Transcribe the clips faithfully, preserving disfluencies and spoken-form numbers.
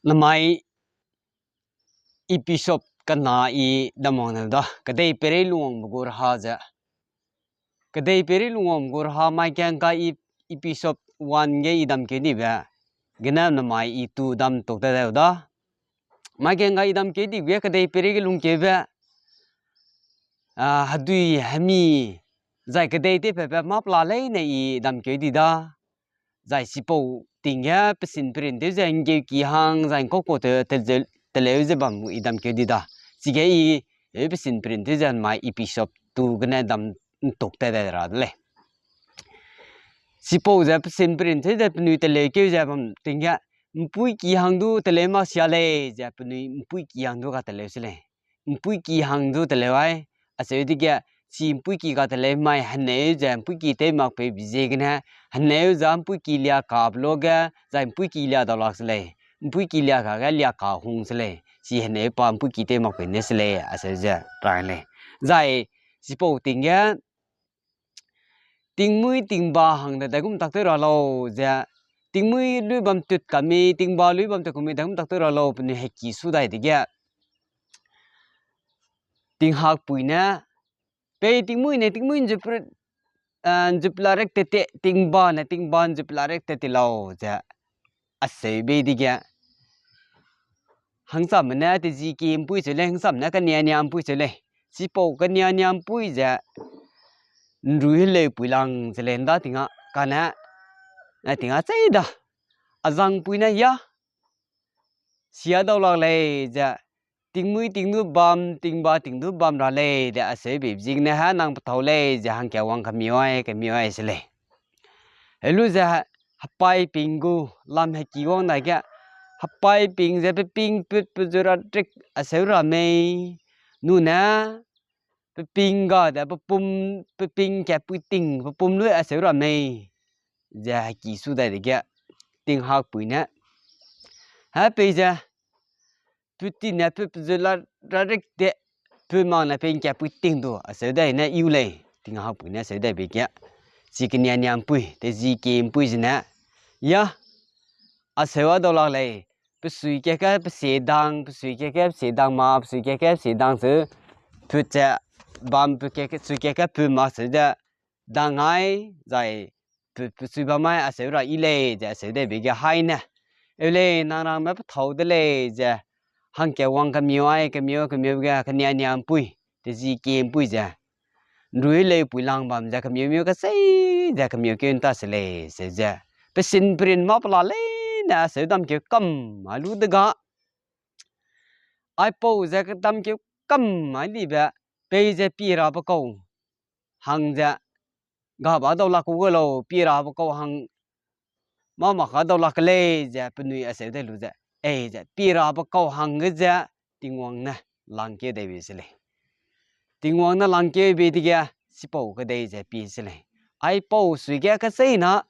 Namai episode kena i dam wang ne da, kedei peirei lungwangbe gu raha ze. Kedei peirei lungwangbe gu raha mai kangka i episode one ge i dam keu dibe gene namai i two dam tuk ta deu da. Mai kangka i dam keu dibe ge kedei peirei ge lungkeube, a, hedui hemi, zai kedei tewpatpat mâ pela leine i dam keu di da. Zai chipau ting ge pesin perin tew ze nggeuki hang zai ngkau kau tew, te-, teleu ze bam i dam keu di da. Chige i, eu pesin perin tew ze namai episode two gene dam ntuk tat dai ra de lei. Chipau ze pesin perin tew ze penui teleu keu ze bam ting ge, mpuiki hang du teleu mak sia lei ze penui mpuiki hang du ga teleu se lei. Mpuiki hang du teleu ai, acheu dege, chi mpuiki ga teleu mai heneu ze mpuiki tew mak pei bi ziegene, heneu za mpuiki lia kabe luage, zai mpuiki lia dau lak se lei. Mpuiki lia kage lia ka hung se lei. Chi heneu pa mpuiki tew mak pei ne se lei, acheu ze rang lei. Zai, chipau ting ge, tingmuî tingba hang de daigum tak tew ra lau ze, tingmuî lui bam tut kami, tingba lui bam tut kami daigum tak tew ra lau penui heki su dai dege, tinghakpui ne, pei tingmuî ne tingmuî nzup, eh, nzup la rek tete, tingba ne tingba nzup la rek tete lau ze, acheu bei dege, hangsamme ne tezi ki mpui cheu lei, hangsamme ne kenia nia mpui cheu lei. Chipau kenia nia mpui ze, nrui heleu pui lang ze lei nda tinga, kane, na tinga chei da. Azangpui ne ya, sia dau lak lei ze, tingmuî ting du bam, tingba ting du bam ra lei de acheu bei ziegene ha nang pethau lei ze hangkat wang kemiu ai, kemiu ai se lei. Helu ze hepai ping gu lam heki wang dai ge, hepai ping ze peping put pe zu ra rik acheu ra mei. Nune, peping ga de pepum, peping kat pui ting, pepum lui acheu ra mei. Ze heki su dai dege, tinghakpui ne, ha pei ze, put ti ne put pe zu la ra rik de, put mak ne ping kat pui ting du acheu dai ne iu lei, tinghakpui ne acheu dai bei ge. Chi kenia nia mpui, tezi ki mpui zene, ya, acheu a dau lak lei, pesui keke pesie dang, pesui keke pesie dang ma, pesui keke pesie dang cheu, put ze, bam pe keke, sui keke put mak cheu ze, dang ai, zai, pe-, pesui bam ai acheu ra yi lei ze acheu dai bei ge hai ne. Eu lei, nang rangme pethau de lei ze, hangkat wang kemiu ai, kemiu, kemiu ge, kenia nia mpui, tezi ki mpui ze, nrui leu pui lang bam ze kemiu miu kachei ze kemiu keu nta se lei, se ze, pesin perin mâ pela leine acheu dam keu kam a lu dega. Aipau ze kedam keu kam ai dibe, pei ze pie rabe kau hang ze, ga ba dau lak ku gu lau, pie rabe kau hang, mâ mak ka dau lak ke lei ze penui acheu dai lu ze, ei ze, pie rabe kau hangge ze, Tingwang ne langkeu dai bei se lei. Tingwang ne langkeu bei dege, chipau kedei ze pie se lei. Aipau sui ge kecheîna,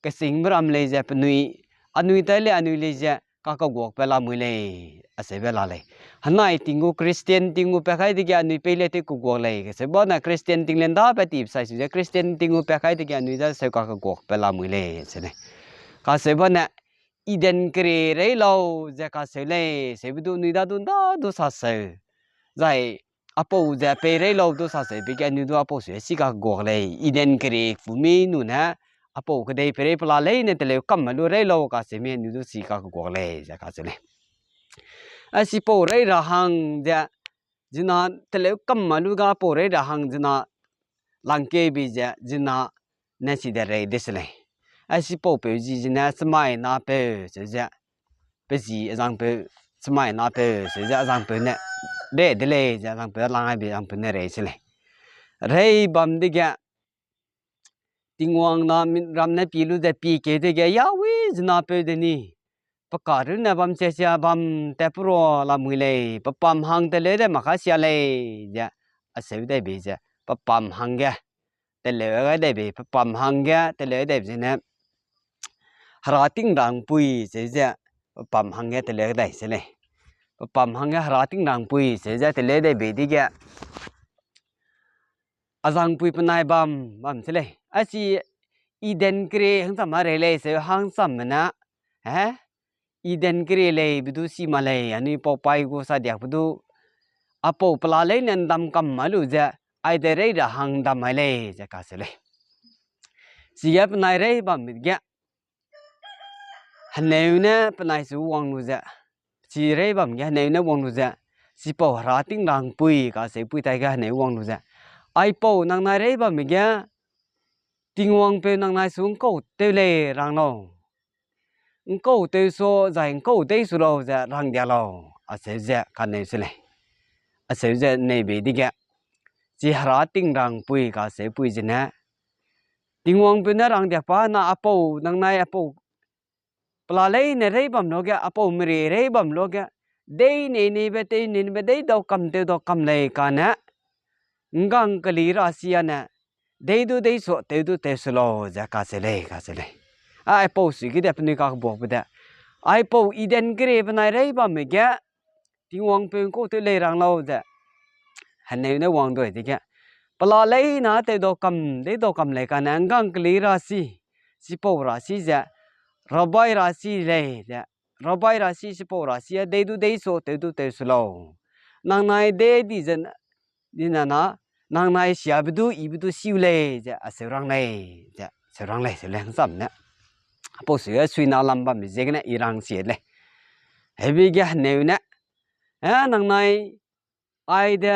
kesingbe ram lei ze penui, anui tai lei anui lei ze, kakeguakbe lamui lei, acheube la lei. Henai ting gu Christian ting gu pa kai dege anui pei le tew keguak lei, kacheu bane Christian ting le ndabe tibe sai sui ze Christian ting gu pa kai dege anui ze seu kakeguakbe lamui lei, se lei. Kacheu bane, Eden kere rei lau ze kacheu lei, seube du anui da du nda du sa seu. Zai, apau ze pei rei lau du sa seu, be ge anui du apau sui chi kakeguak lei, Eden kere pu mi nune, apau kedei peirei pela leine teleu kamme lu rei lau kacheu mi anui du chi kakeguak lei, ze kacheu lei. A chipau rei ra hang ze, zina teleu kamme lu ga pau rei ra hang zina langkeu bei ze, zina ne chi de rei de se lei. A chipau peu zi zene chemai napeu, cheu ze, pe zi azangpeu, chemai napeu, cheu ze azangpeu ne, rei de lei, ze azangpeu lang ai bei azangpeu ne rei se lei. Rei bam dege, Tingwang na mi-, ram ne pie lu ze pie keu dege, Yawi zinapeu de ni, pe karunne bam sia sia bam tat pe rua lamui lei, pe pam hang teleu dai mak ka sia lei, ze, acheu dai bei ze, pe pam hangge, teleu gai dai bei, pe pam hangge, teleu dai bei zene, Hera tingrangpui, cheu ze, pe pam hangge teleu dai se lei. Pe pam hangge Hera tingrangpui, cheu ze teleu dai bei dege, azangpui penai bam, bam se lei. Achi Eden kere hangcham a rei lei, cheu hangchamme ne, eh? Eden kerie lei be du si ma lei, anui pau paî gu sa diakbe du, a pau pela leine ’ndam kam mai lu ze, aide rei ra hang ’ndam mai lei ze kacheu lei. Chige penai rei bambe ge, heneu ne penai su wang lu ze, chi rei bam ge heneu ne wang lu ze, chipau Hera ting rangpui kacheupui tai ge heneu wang lu ze, aipau nangnai rei bambe ge, Tingwangpeu nangnai su ’ngkau tew lei rang lau. ’Ngkau tew su zai ’ngkau dei su lau ze rang dia lau, acheu ze kaneu se lei. Acheu ze neu bei dege, chi Hera ting rangpui kacheupui zene, Tingwangpeu ne rang dia pa na a pau, nangnai a pau, pela leine rei bam luage, a pau merie rei bam luage, dei nei neibe, tew nei neibe, dei dau kam, tew dau kam lei kane, ’nggang keli ra si ane, dei du dei su, tew du tew su lau ze kacheu lei, kacheu lei. A, aipau sui ge de penui kakbuakbe de, aipau Eden kerie benai rei bamme ge, Tingwangpeu ’ngkau tew lei rang lau ze, heneu ne wang dui dege, pela leine tew dau kam, dei dau kam lei kane, ’nggang keli ra si, chipau ra si ze, Rabai ra si lei ze, Rabai ra si, chipau ra si a, dei du dei su, tew du tew su lau. Nangnai dei di ze, di na na, nangnai siabe du, ibe du siu lei ze, acheu rang lei, ze, acheu rang lei, seu lei, hangsam ne. Apau sui ge suina lam bambe ziegene i rang sie lei. Hebi ge heneu ne, eh, nangnai, aide,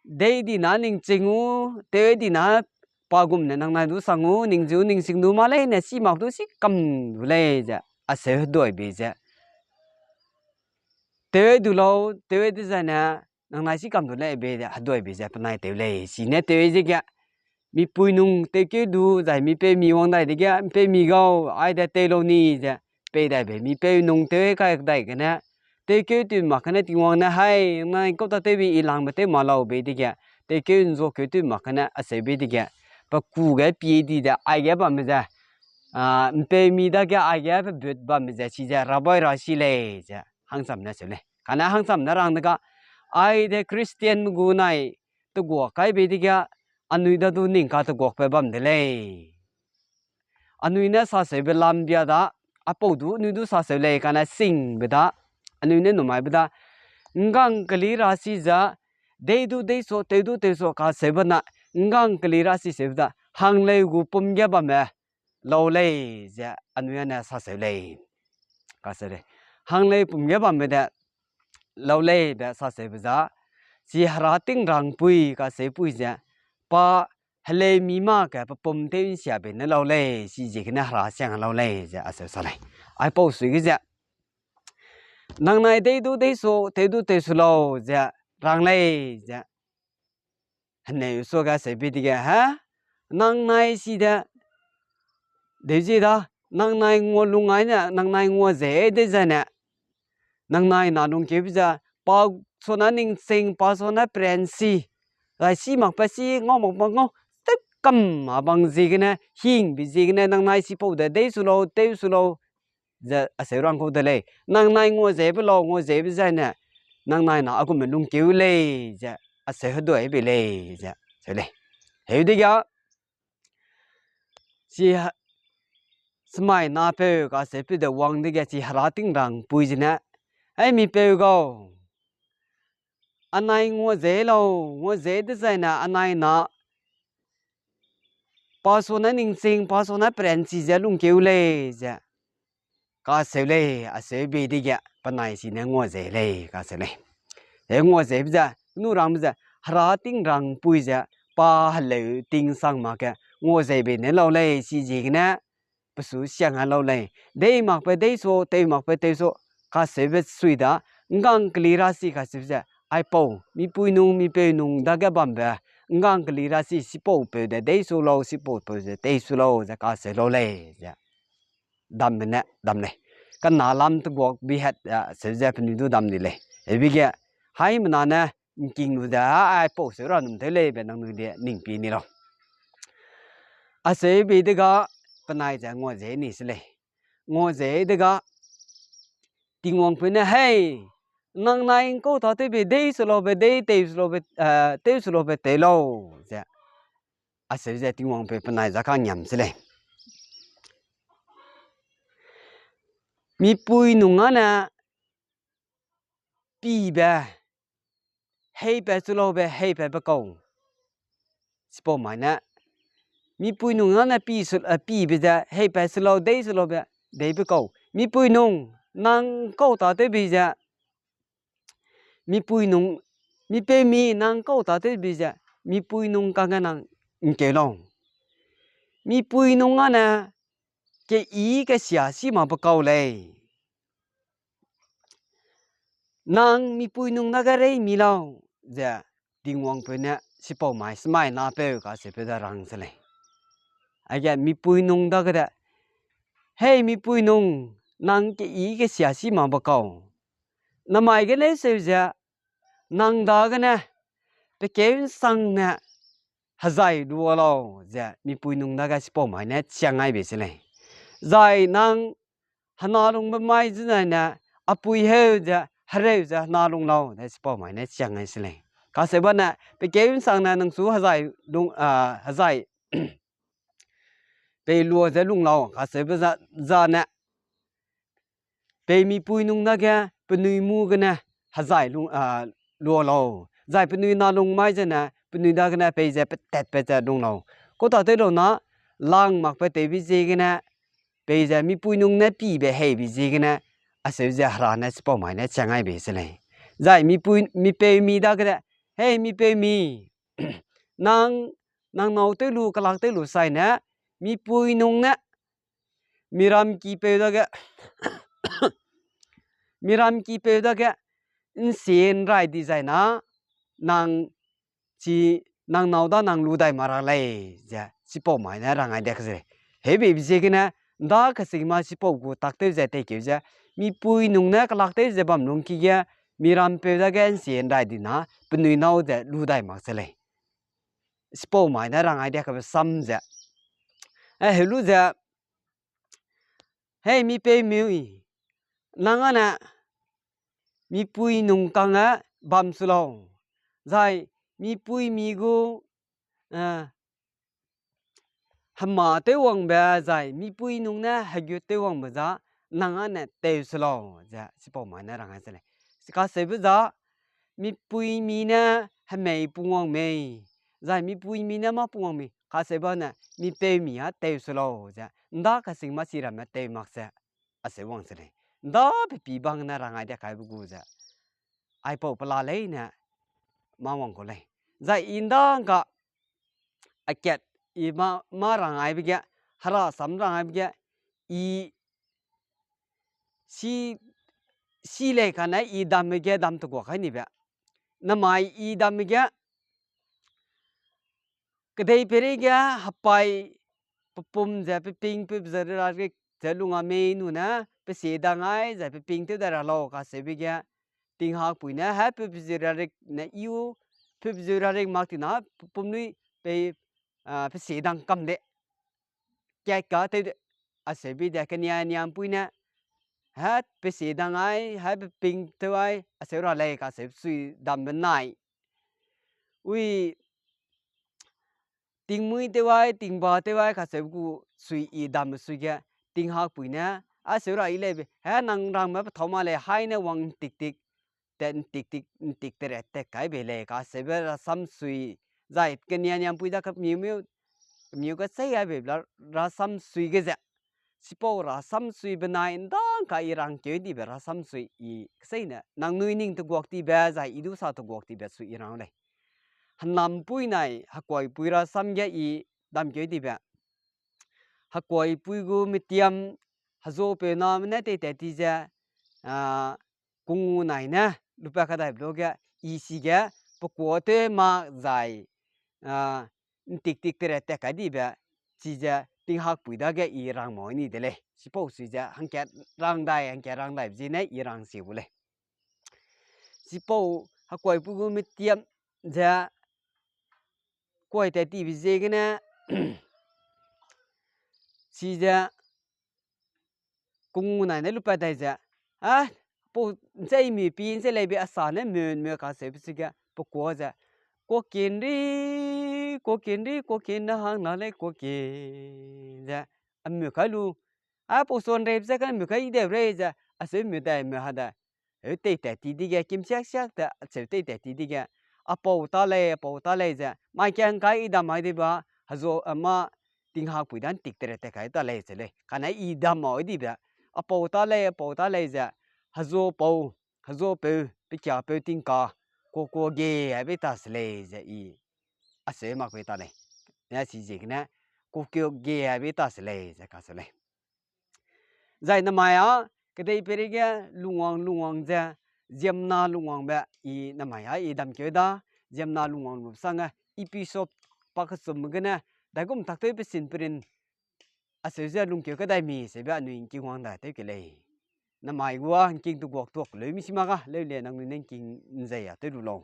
dei di na ningching u, tew di na pa gum ne nangnai du sang u, ningching u, ningching du ma leine, si mak du si kam du lei ze, acheu heduibe ze. Tew du lau, tew dezaine, nangnai si kam du lei be ze, heduibe ze, penai tew lei, sine tew dege, mipui nung tewkeu du, zai mipeu mi wang dai dege, mipeu mi gau, aide tew lau ni ze, pei dai be, mipeu nung tew kai dai gene, tewkeu tew mak kene Tingwang ne, hai, nai kau ta tewbe i langbe tew ma lau be dege, tewkeu ’nzuakeu tew mak kene acheu be dege, pe ku ge pie di ze, aige bamme ze, ah, mpeumi dage aige pe but bamme ze, chize Rabai ra si lei ze, hangsam ne seu lei. Kane hangsam ne rang dega, aide Christianme gu nai teguak kai be dege, anui dadu ning kateguakbe bam de lei. Anui ne saseube lam bia da, apau du, anui du saseu lei, kane singbe da, anui ne numaibe da, ’nggang keli ra si ze, dei du dei su, tew du tew su kaseube na, ’nggang keli ra si seube da, hangleu gu pum ge bamme, lau lei ze, anui â ne saseu lei. Kaseu lei. Hangleu pum ge bamme de, lau lei be saseube za, chi Hera ting rangpui kaseupui ze, pa heleu mi mâ ke pe pum tew ’nsiabe ne lau lei, chiziegene Hera siang lau lei ze aseu sa lei. Aipau sui ge ze, nangnai dei du dei su, tew du tew su lau ze, rang lei ze. Heneu suage seube dege, he? Nangnai si de, deu zie da, nangnai ngua lung ai ne, nangnai ngua ze dezaine, nangnai na lungkeube ze, pa suna ningching, pa suna peransi, zai si makbe si, ngau makbe ngau, tew kam a bang ziegene, hingbe ziegene, nangnai sipau de, dei su lau, tew su lau, ze aseu rang kau de lei. Nangnai ngua zebe lau, ngua zebe zaine, nangnai na a gume lungkeu lei, ze aseu heduibe lei, ze seu lei. Heu dege, chi, smai napeu kaseupeu de wang dege chi Hera ting rangpui zene, ei mipeu gau, anai ngua ze lau, ngua ze dezaine anai na, pa suna ningching, pa suna peransi ze lungkeu lei, ze kaseu lei, aseube dege, penai sine ngua ze lei, kaseu lei. Ze ngua zebe ze, nu rangbe ze, Hera ting rangpui ze, pa heleu ting sang mak ge, ngua zebe ne lau lei, chiziegene, pe su siang a lau lei. Dei makbe dei su, tew makbe tew su, kaseube sui da, ’nggang keli ra si kaseube ze, aipau, mipui nung, mipeu nung dage bambe, ’nggang keli ra si, sipaupeu de dei su lau, sipaupeu ze tew su lau, ze kaseu lau lei, ze dambe ne dam lei. Kena lam teguak bihat, a, seu ze penui du dam di lei. Heube ge, haimena ne, ’ngking lu ze, aipau seu ra num tew lei be nangnui de ning pie ni lau. Aseube dega, penai ze ngua ze ni se lei. Ngua ze dega, Tingwangpeu ne, hei, nangnai ’ngkau tâtewbe dei su laube, dei tew su laube, eh, tew su laube tew lau, ze aseu ze Tingwangpeu penai za kangiam se lei. Mipui nung â ne pibe, heipat su laube, heipat be kau. Chipau mai ne, mipui nung â ne pi su, eh, pibe ze, heipat su lau, dei su laube, dei be kau. Mipui nung, nang kau tâtewbe ze, mipui nung, mipeumi nang kau tâtewbe ze, mipui nung kangge nang ’ngkeu lau. Mipui nung â ne, keyi kesia si mak be kau lei. Nang mipui nung dage reî mi lau, ze Tingwangpeu ne chipau mai semai napeu kacheupeu da rang se lei. Aige mipui nung dage de, hei mipui nung, nang keyi kesia si mak be kau. Namai ge lei seu ze, nang dagene, pe kêu ’nsangne, hezai lua lau, ze mipui nung dage chipau mai ne chiang ai bei se lei. Zai nang hena lungbe mai zene, apui heu ze, hereu ze hena lung lau, ze chipau mai ne chiang ai se lei. Kacheubane, pe kêu ’nsangne nang su hezai lung, ah, hezai pei lua ze lung lau, kacheube za, zane, pei mipui nung dage penui mu gene hezai lung, ah, lua lau. Zai penui na lung mai zene, penui dagene peize petatpat ze lung lau. Kau tâtew lau na, lang makbe tewbe ziegene, peize mipui nung ne pibe heibe ziegene, acheu ze Hera ne chipau mai ne chiang ai bei se lei. Zai mipui, mipeumi dage de, hei mipeumi, nang, nang nâu tew lu, kelak tew lu saine, mipui nung ne, miram kipeu dage, miram kipeu dage, ’nsie ’nrai di zai na, nang chi, nang nâu da nang lu dai mak ra lei, ze chipau mai ne rang ai diak ze lei. Heibeibe ziegene, ’nda kesing ma chipau gu tak tew ze teikeu ze, mipui nung ne kelak tew ze bam lungki ge, mirampeu dage ’nsie ’nrai di na, penui nâu ze lu dai mak se lei. Chipau mai ne rang ai diak kebe sam ze, eh, heu lu ze, hei mipeumi, nang â ne, mipui nung kangge bam su lau. Zai, mipuimi gu, eh, hema tewwangbe zai, mipui nung ne hegut tewwangbe za, nang â ne tew se lau, ze chipau mai ne rang ai se lei. Kacheube za, mipuimi ne hemei pungwang mei, zai mipuimi ne mâ pungwang mei, kacheubane, mipeumi â tew se lau, ze, ’nda kesing ma chi ramme tew mak ze, acheu wang se lei. ’Nda pepi bang ne rang ai diak kaibe gu ze, aipau pela leine, mâ wang kau lei. Zai i ’nda ’ngka, akat, i mâ, mâ rang aibe ge, Hera sam rang aibe ge, i si, si lei kane i dambe ge dam teguak kai nibe. Namai i dambe ge, kedei peireige hepai pepum ze peping pepzeu rarik ze lung a mei nune, pe sie dang ai ze peping tew dai ra lau kacheube ge, tinghakpui ne, he pepzeu rarik ne iu, pepzeu rarik mak tina pepum lui pei, ah, pe sie dang kam de. Kat ka tew de, acheube de kenia niampui ne, he pe sie dang ai, he peping tew ai, acheu ra lei kacheu sui dambe nai. Ui, tingmuî tew ai, tingba tew ai kacheu gu sui i dambe sui ge, tinghakpui ne, acheu ra i leibe, he nang rangme pethâu ma lei, haine wang ’ntiktik, tat ’ntiktik, ’ntik teret tat kai bei lei kacheube rasam sui, zai kenia niampui da kemiu miu, kemiu kechei ai bei la rasam sui ge ze. Chipau rasam sui benai ’ndang ka i rangkeu dibe rasam sui i keseine, nangnui ning teguak tibe, zai i du sa teguak tibe sui i rang lei. Henampuî nai hekuaipui rasam ge i damkeu dibe. Hekuaipui gu metiam hezopeu name ne teitat ti ze, ah, kungu nai ne lupat kadaibe luge, i chige pekuâ tew mak zai, ah, ’ntiktik teret tat kai dibe, chize tinghakpui dage i rang mau ni de lei. Chipau sui ze hangkat rang dai, hangkat rang daibe ziene i rang si gu lei. Chipau hekuaipui gu metiam ze kuai tat tibe ziegene, chize kungu nai ne lupat dai ze, a, pau ’ncheimi pi ’nche leibe asa ne meu meu kacheube chige, pekuâ ze, kuakin ri, kuakin ri, kuakin ne hang na lei kuakin ze, a meu kai lu, Aipau suanreibe ze kane mu kai i deu rei ze, acheu mu dai mu ha de. Eu tei tat ti dige, kimsiak siak te acheu tei tat ti dige, apau ta lei, apau ta lei ze, mai ke ngkai i dam mai di ba, hezu, a, mâ tinghakpui dan tik tere te kai ta lei ze lei. Kane i dam mai dibe, apau ta lei, apau ta lei ze, hezu pau, hezu peu, pekia peu tingka, kuakua ge ai bei ta se lei ze i acheu mak bei ta lei. Ne chiziegene, kuakua ge ai bei ta se lei ze kacheu lei. Zai namai â, kedei peireige lungwang lungwang ze, ziemmena lungwangbe i namai â i damkeu da, ziemmena lungwang lu sange, episode pakechum gene, daigum taktewbe sin perin, acheu ze lungkeu kadai mi seube anui ngkingwang da tew ke lei. Namai gu â ngking teguak tuak leu mi si mak ga, leu le nangnui ne ngking nzei a tew lu lau.